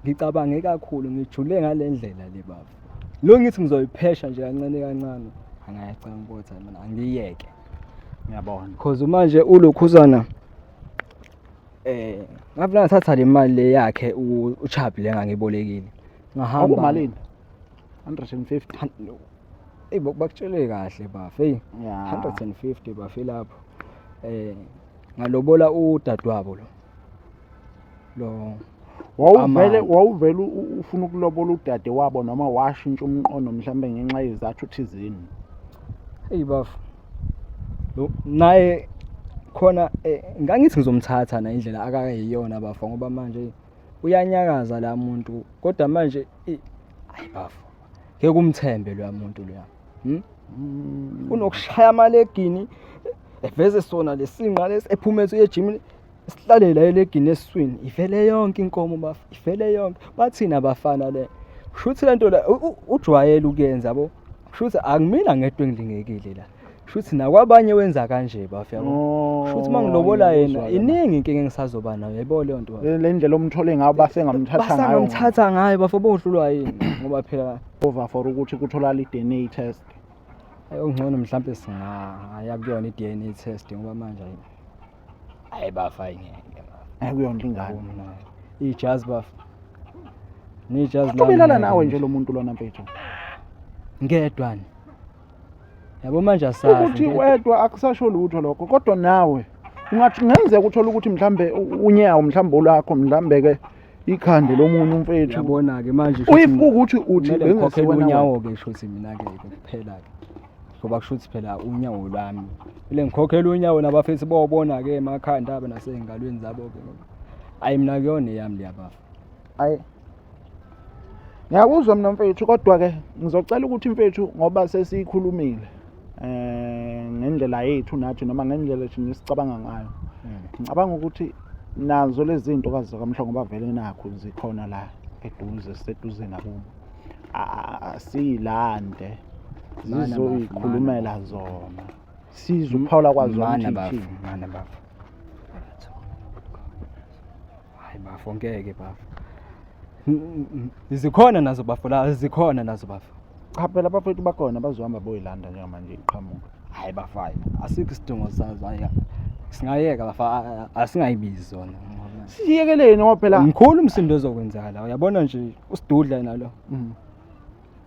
Ngicabange kakhulu ngijule ngale ndlela le baba. Lo ngithi ngizoyiphesha nje kancane kancane. Angayacanga ukuthi mina angiyeke. Ngiyabona. Cause manje ulokhuzana ngavela ngathatha le mali le yakhe uChabi le ngangibolekile. Ngahamba. Akumalini? 150. Ey bakutshele kahle bafe. Hey Yeah. 150 bafe lapho. Ngalobola udadewabo lo. Lo Wawuvele Amandla. wawuvele ufuna ukulobola udade wabo noma washintsha umqondo mhlambe ngenxa yezathu thizeni. Hey bafo. Lo naye khona ngangithi ngizomthatha na indlela akayiyona bafo ngoba manje uyanyakaza la muntu kodwa manje hayi bafo. Ngeke umthembe lo muntu lo. Unokushaya amalegini eveze sona lesinqa lesi ephume ethi ejimini sihlale la elegini esiswini ivele yonke inkomo bafo ivele yonke bathina abafana le kushuthi lento la ujwayele ukuyenza yabo kushuthi akumina ngedwa engilingekile la kushuthi nakwabanye wenza kanje bafo yabo kushuthi mangilobola yena iningi inkinga engisazoba nayo yabo leyo nto bafo. Le ndlela omthole ngayo basengamthatha ngayo. Basangamthatha ngayo bafo bohlulwa yini ngoba phela over for ukuthi kutholakala i-DNA test. Ayi okungcono mhlampe singaya kuyona i-DNA test ngoba manje ayi. Hayi bafa ayingeke bafa. Akuyona ingane. Ijazi bafa. Nijazi lami. Ubelala nawe nje lo muntu lona mfethu. Ngedwa ni. Yabo manje asazi. Ukuthi wedwa akusasho lutho lokho kodwa nawe ungathi ngenzeka uthola ukuthi mhlambe unyawo mhlambe olwakho mhlambe ke ikhande lomunye umfethu. Yabona ke manje uyifuka ukuthi uthi bengekhokhela unyawo ke shuthi mina ke kuphela ke. Ngoba kushuthi phela unyawo lwami. Ile ngikhokhela unyawo nabafethu bobona ke emakhanda abo nasey'ngalweni zabo ke. Ayi mina kuyona eyami leyabafa. Ayi. Ngiyakuzwa mina mfethu kodwa ke ngizocela ukuthi mfethu ngoba sesiyikhulumile ngendlela yethu nathi noma ngendlela thina esicabanga ngayo. Ngicabanga ukuthi nazo lezi zinto kazi zakamhlongo ngoba vele nakho zikhona la eduze siseduze nakubo. Asiyilande zizoyikhulumela zona. Sizwe ukuphawula kwazo Mana ukuthi bafo, ithini. mana bafo. Hayi bafo ngeke bafo. Zikhona nazo bafo la zikhona nazo bafo. Cha phela abafethu bakhona bazohamba boyilanda njengamanje iqhamuka. Hayi bafo hayi asikho isidingo sazo hayi singayeka bafo asingayibizi zona. Siyekeleni ngoba phela Mkhulu umsindo ozokwenzakala uyabona nje usidudla nalo.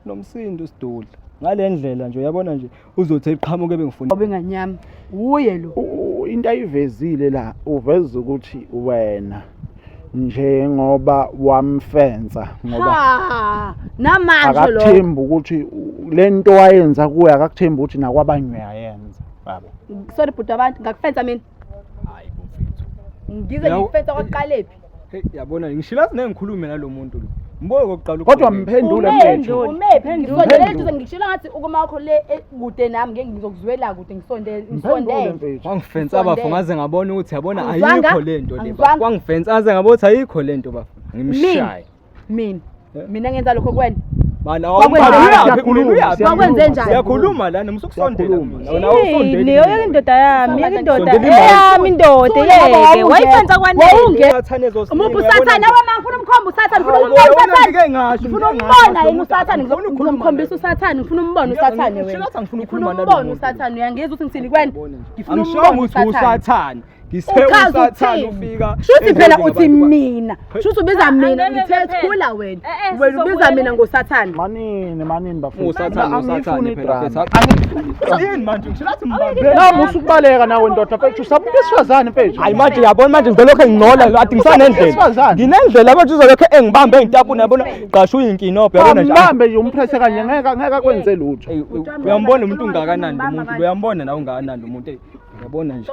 Nomsindo usidudla. Ngale ndlela nje uyabona nje uzothi eqhamuke bengifuna. Obenganyama uye lo. Into ayivezile la uveza ukuthi wena njengoba wamfensa ngoba Ha, namanje lo. akakuthembi ukuthi le nto wayenza kuye akakuthembi ukuthi nakwabanye uyayenza baba. Sorry bhuti abantu ngakufensa mina. Hayi mfethu. Ngize ngikufensa kwaqalephi. Hey yabona ngishilazi nengikhulume nalomuntu lo. Mbuke kokuqala Kodwa mphendule mfethu. Umephi? Ngisondele eduze ngikushela ngathi ukuma kwakho le kude nami ngeke ngizokuzwela kude ngisondele Mphendule ngisondele. mfethu. Wangifensa bafo ngaze ngabona ukuthi yabona Angizwanga? ayikho lento le. Angizwanga? Wangifensa ngaze ngabona ukuthi ayikho lento bafo. Ngimshaye. Mina mina ngenza lokho kuwena. Mana Siyakhuluma, Wakwenze njani? Siyakhuluma lana musukusondela Siyakhuluma. mina. Wena awusondeli. Yini yoyeka indoda yami, yeka indoda. Sondela imali. Eyami indoda yeke. Wayifensa kwanele. Sathane ezosinga, Umuphi uyabona usathane nje. awe ma ngifuna umkhomba usathane ngifuna Hawu, umbona uyabona usathane. ngike ngasho, Ngifuna ngike umbona ngasho, yena usathane ngifuna ukukhuluma ngizomkhombisa usathane ngifuna umbona usathane Ngisho wena. ngathi angifuni Ngifuna ukukhuluma nalo umbona muntu. usathane uyangizwa ukuthi ngithini kuwena. Ngifuna Angishongo umbona ukuthi usathane. usathane. Ngise Uchaza usathane uthini? ufika. Shuthi phela ezweni uthi ngabantu mina. Shuthi ubiza mina Angeke ngithe phela. thula wena. Eh, eh, Wena ubiza sizobuyela. mina ngosathane. Manini manini bafethu. Usathane Angiyifuni usathane phela idrama. mfethu. Yini manje ngisho lathi mbambe. Nami usukubaleka nawe ndoda mfethu usaba besifazane mfethu. Hayi manje yabona manje ngizolokhu engingcola lo athi ngisanendlela. Wesifazane. Nginendlela manje uzolokhu engibambe engitapuna yabona qasha uyinkinobho yabona nje. Ambambe nje umpresse kanje ngeke ngeke akwenze lutho. Ey, Uyambona umuntu ungakanani lo muntu uyambona nawe ungakanani lo muntu. Ey, Uyabona nje.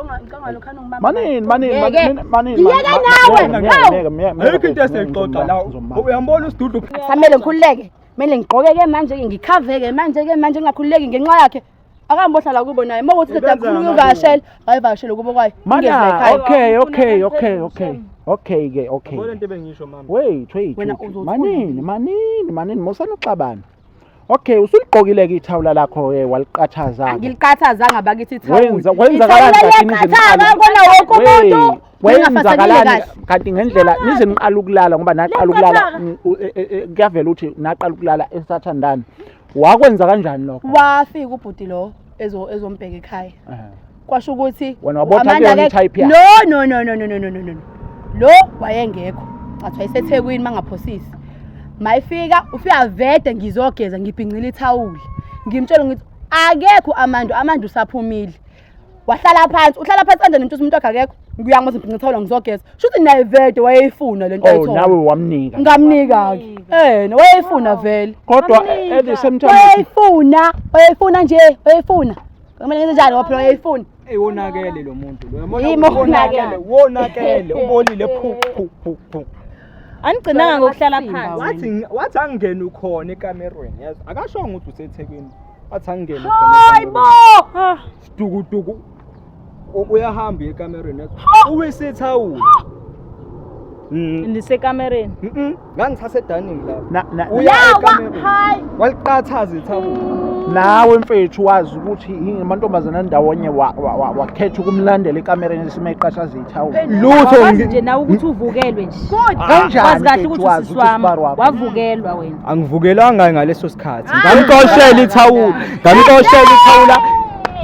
Manini manini Ngeke. manini manini. Ngiyeke nawe, hawu. Ayikho into esiyixoxa la. Uyambona usidudu Akusamele ngikhululeke. Kumele ngigqoke ke manje ke ngikhaveke manje ke manje ngingakhululeki ngenxa yakhe. Akambohlala kubo naye. Uma kuthi ndoda Ubenza ufuna ngamali. ukuvakashela, ayivakashele kubo kwayo. Ingezi la Mana ekhaya. okay okay okay okay. Okay ke okay. Yabona into ebengisho mama. Wait wait. Wena wait. uzothula. Manini manini manini musana uxabana. Okay, usuligqokile ke ithawula lakho ke waliqathaza. Angiliqathazanga bakithi ithawula. Wenza kwenzakalani kanti nize niqale? Kona wonke umuntu. Wenzakalani kanti ngendlela nize niqala ukulala ngoba naqala ukulala kuyavela ukuthi naqala ukulala esathandana. Wakwenza kanjani lokho? Wafika ubhuti lo ezombheka ekhaya. Kwasho ukuthi Wena wabotha kuyona i-type yakhe. No no no no no no no no. Lo wayengekho. Ngathi wayeseThekwini mangaphosisi. Mayifika ufika vede ngizogeza ngibhincile ithawula. Ngimtshela ngithi akekho Amanda, Amanda usaphumile. Wahlala phansi, uhlala phansi kanjani umuntu umuntu wakhe akekho. Ngiyangimoza ngibhinca ithawula ngizogeza. Shuthi naye vede wayeyifuna lento Oh, ayithola. nawe wamnika. Ngamnika ke. Eh, wayeyifuna vele. Kodwa at the same time Wayeyifuna, wayeyifuna nje, wayeyifuna. Kumele ngenze njani ngoba phela wayeyifuna. Ey wonakele lo muntu lo. Uyabona Yimi wonakele, wonakele. wonakele, ubolile phu phu phu phu. Anigcinanga ngokuhlala phansi. Wathi angene ukhona ekamerweni, yazi. Akashongo ukuthi useThekwini. Wathi angene ukhona. Hayi bo! Ah, Dukuduku. Uyahamba ekamerweni yazi. Uwise ithawula. Nisekamereni. Ngangisase dining lapho. Na Uya Yawa, ekamerweni. hayi. Waliqathaza ithawula. Nawe mfethu wazi ukuthi amantombazana ndawonye wakhetha ukumlandela ekamereni esime iqashaza ithawula. Lutho Wazi nje nawe ukuthi uvukelwe nje. Good. Kanjani Wazi kahle mfethu ukuthi wazi usisi ukuthi wami usibari wakho? wavukelwa wena. Angivukelanga ngaleso sikhathi. Ngamxoshela ithawula. Ngamxoshela ithawula.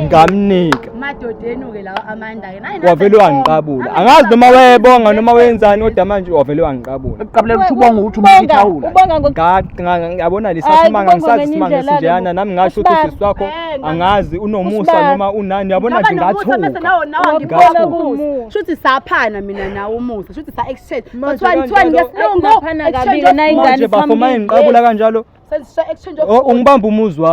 Ngamnika. Madodeni ke lawa Amanda ke. Nayi Wavele wangiqabula. Angazi noma wayebonga noma wenzani kodwa manje wavele wangiqabula. Ekuqabulela ukuthi ubonga ukuthi umnika ithawula. Ubonga ngo Ngiyabona lesa Hayi, simanga kubongwa ngisazi ngenye isimanga indlela-ke esinjeyana bo. nami ngasho ukuthi Usibani? usisi wakho angazi unomusa Usibani? noma unani yabona nje Ngaba ngathuka. nawo nawo Ngathuka. ngibona umusa. Shuthi saphana mina nawe umusa. Shuthi sa exchange. Manje Kuthiwani kuthiwani kanjalo- ngesilungu? Naphana Exchange kabi-ke of na ingane Manje bafo isamile. mayingiqabula kanjalo Sesisha exchange of ungibamba umuzwa.